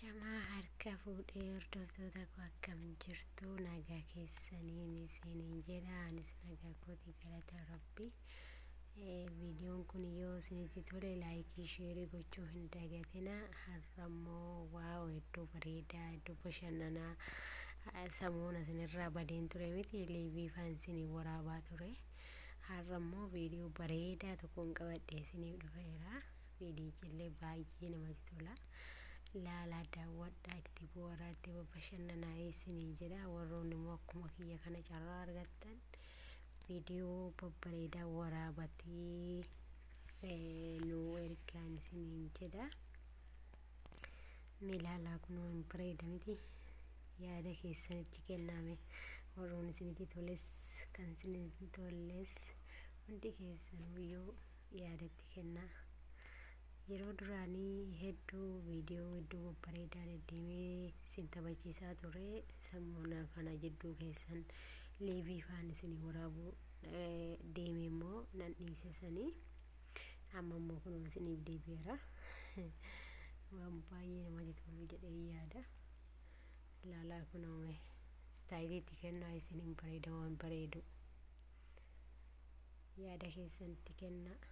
Ashamaa harka fuudhee hordoftoota koo akkam jirtu nagaa keessaniin isiniin jedha. Anis nagaa kooti galata rabbi. Viidiyoon kun yoo isinitti tole like share gochuu hin dagatina. Har'ammoo wow iddoo bareedaa iddoo bashannanaa samuun isinirraa badeen ture miti live faan isinii waraabaa ture. Har'ammoo viidiyoo bareedaa tokkoon qabadhee isiniif dhufeera. Viidiyichi illee baay'ee namatti tola. Laalaa daawwadhaa itti bohaaraa itti bashannanaa isiniin jedha. Warroonni immoo akkuma kiyya kana carraa argattan viidiyoo babbareedaa waraabatii nu ergaan isiniin jedha. Mee ilaalaa kunoo hin bareeda miti. Yaada keessanitti kenname warroonni isinitti toles kan isinitti tolles hundi keessanuyyuu yaadatti kennaa. Yeroo duraanii hedduu viidiyoo hedduu babbareedaa deddeemee isin taphachiisaa ture. Sammuuna kana jidduu keessan live faan isinii waraabuu deeme immoo nan dhiise sanii. Amma immoo kunoo isiniif deebi'eera. Waan baay'ee namatti tolu jedhee yaada. Ilaalaa kunoo mee style itti kennaa isiniin bareeda waan bareedu. Yaada keessanitti kennaa.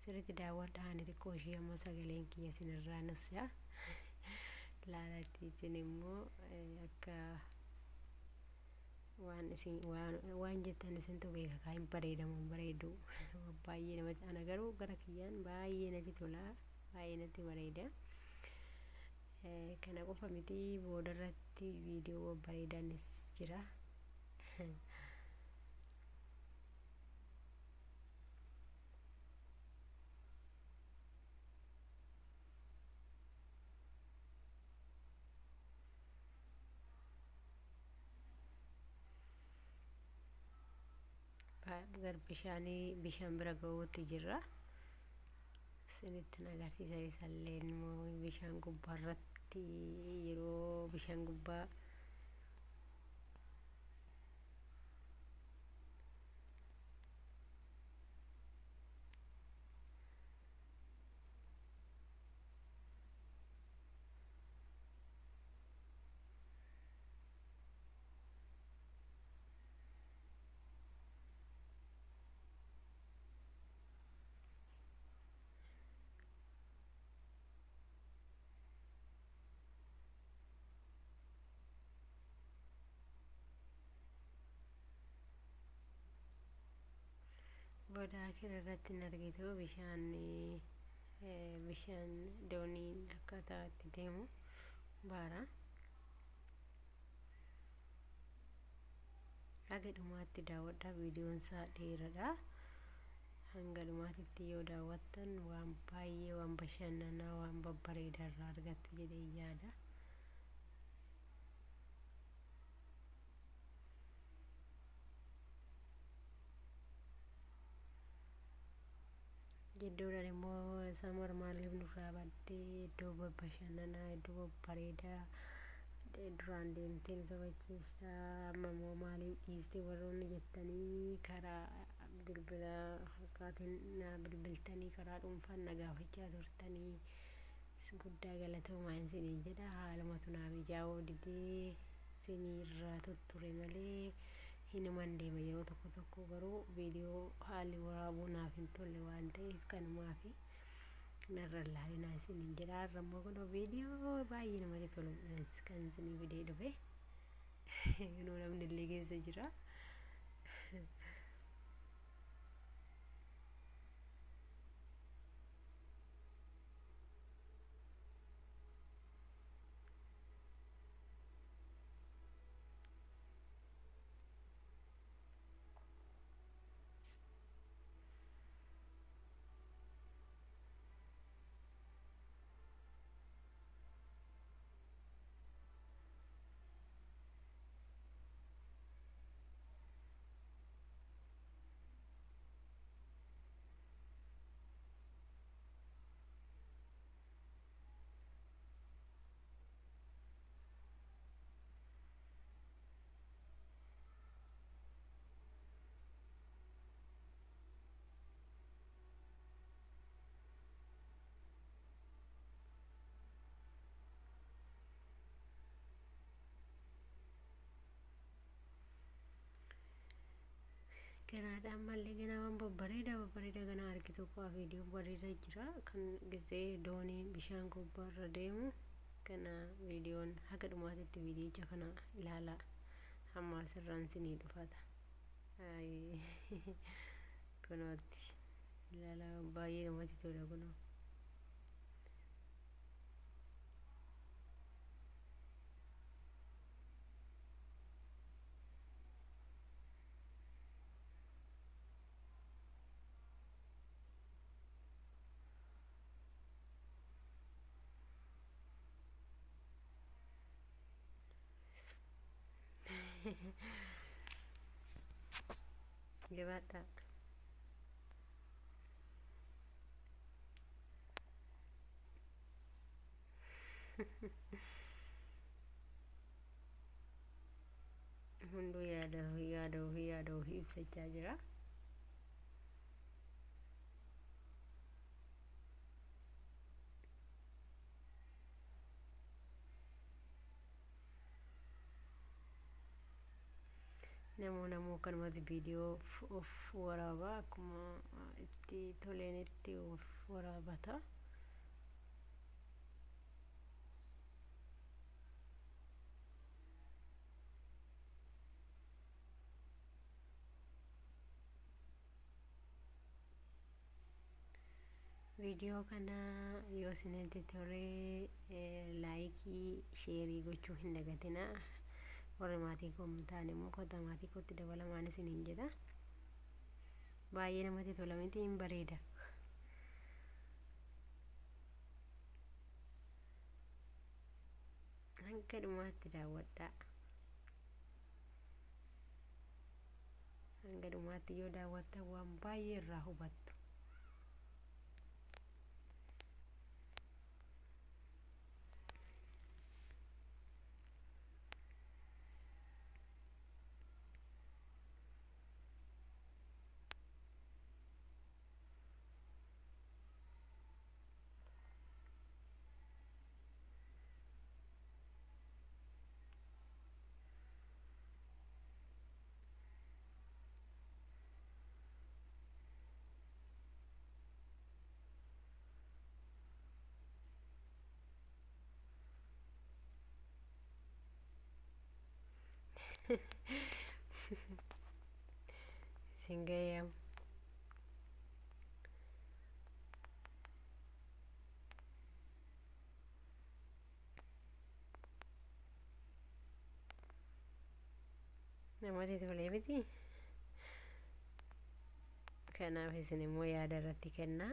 Sirriitti daawwadhaa ani xiqqoo ishee ammoo sagaleen kiyya isinirraa nusyaa. Laalatti isin immoo akka waan isin waan jettan isintu beeka kaa hin bareedamu hin bareedu. Baay'ee namatti ana garuu gara kiyyaan baay'ee natti tola baay'ee natti bareeda. Kana qofa miti boodarratti viidiyoo babbareedaanis jira. Gar bishaanii bishaan bira ga'uutti jirra. Isinitti agarsiisa isallee immoo bishaan gubbaarratti yeroo bishaan gubbaa booda akira irratti hin argitu bishaan bishaan dooniin akkaataa itti deemu baara. Haga dhumaatti daawwadhaa viidiyoon isaa dheeraadha. Hanga dhumaatitti yoo daawwattan waan baay'ee waan bashannanaa waan babbareedaa irraa argattu jedhee yaada. Jidduudhaan immoo samar maaliif nurraa baddee iddoo bashannanaa iddoo babbareedaa duraan deemtee nu taphachiistaa amma immoo maaliif dhiistee warroonni jettanii karaa bilbila harkaatiin na bilbiltanii karaa dhuunfaan na gaafachaa turtanii guddaa galatoomaa isiniin jedha. Haalumatu naaf ijaa'uu didee isiniirraa tutture malee hinuman deema yeroo tokko tokko garuu viidiyoo haalli waraabuu naaf hin tolle waan ta'eef kanumaafi narra ilaalinaa isiniin jedha. Har'a immoo kunoo viidiyoo baay'ee namatti tolu kan isinii fidee dhufe. Kunoo namni illee keessa jira. Ganaadha ammallee ganaa waan babbareedaa babbareedaa ganaa argitu kuwaa viidiyoo bareedaa jira kan gisee doonii bishaan gubbaarra deemu kana viidiyoon haga dhumaatitti viidiyicha kana ilaalaa hamma asirraan sinii dhufata. Kunootti ilaalaa baay'ee namatti tola kunoo. Jabaadhaa. Hunduu yaada ofii yaada ofii yaada ofii ibsachaa jira. Namoo namoo akkanumatti viidiyoo of waraabaa akkuma itti toleenitti of waraabata. Viidiyoo kana yoo isinitti tole laayikii sheerii gochuu hin dagatinaa. Warri maatii koo hin taane immoo kottaa maatii kootti dabalamaan isiniin jedha. Baay'ee namatti tola miti hin bareeda. Hanga dhumaatti daawwadhaa. Hanga dhumaatti yoo daawwattan waan baay'ee irraa hubattu. Isin ga'eem. Namatti tolee miti. Kanaaf isin immoo yaada irratti kennaa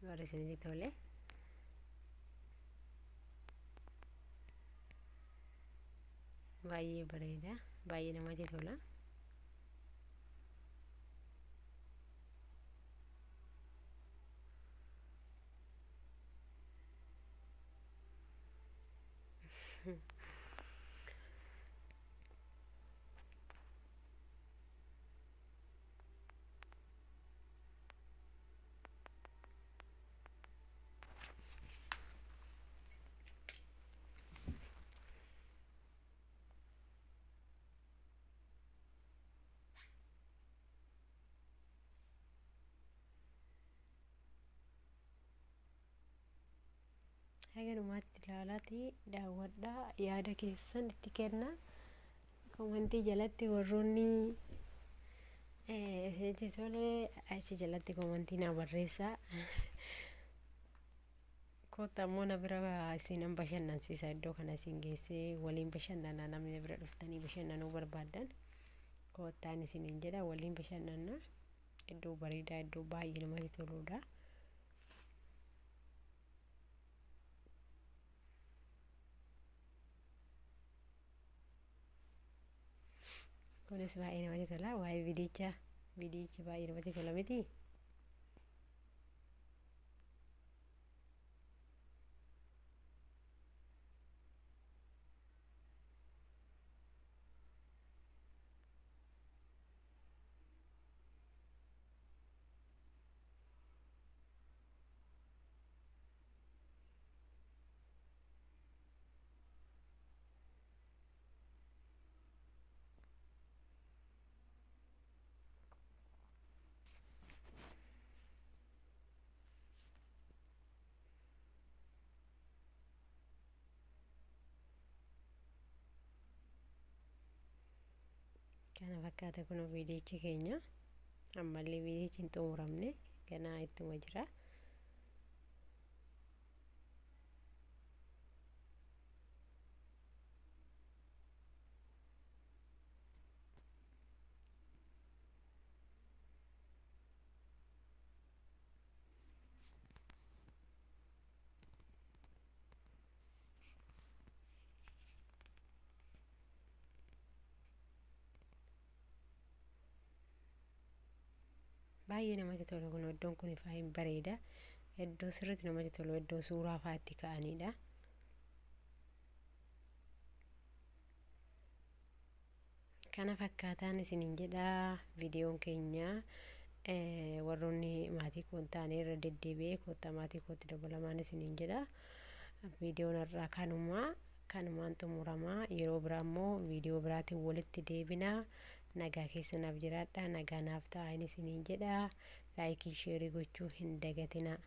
warri isinitti tole. Baay'ee bareeda baay'ee namatti tola. Haga dhumaatti ilaalaati daawwadhaa yaada keessan itti kennaa. Komantii jalatti warroonni isinitti tole achi jalatti komantii naa barreessaa. Kottaa immoo na bira isinan bashannansiisa iddoo kana isin geessee waliin bashannanaa namni na bira dhuftanii bashannanuu barbaaddan kottaan isiniin jedha waliin bashannanaa iddoo bareedaa iddoo baay'ee namatti toludha. Kunis baay'ee namatti tola. Waa'ee viidicha viidichi baay'ee namatti tola miti. Kana fakkaata kun viidiyichi keenya. Ammallee viidiyichi hin xumuramne, ganaa ittuma jira. Baay'ee namatti tola. Kun iddoon kun faa hin bareeda. Iddoo sirriitti namatti tolu, iddoo suuraa fa'aa itti ka'anidha. Kana fakkaataan isiniin jedha viidiyoon keenya. Warroonni maatii koo hin taane, irra deddeebi'ee koottaa maatii kootti dabalamaan isiniin jedha. Viidiyoon irraa kanumaan xumuramaa. Yeroo biraa immoo viidiyoo biraatiin walitti deebinaa. Nagaa keessa naaf jiraadha, nagaa naaf ta'aa isiniin jedha. Like, share gochuu hin dagatinaa.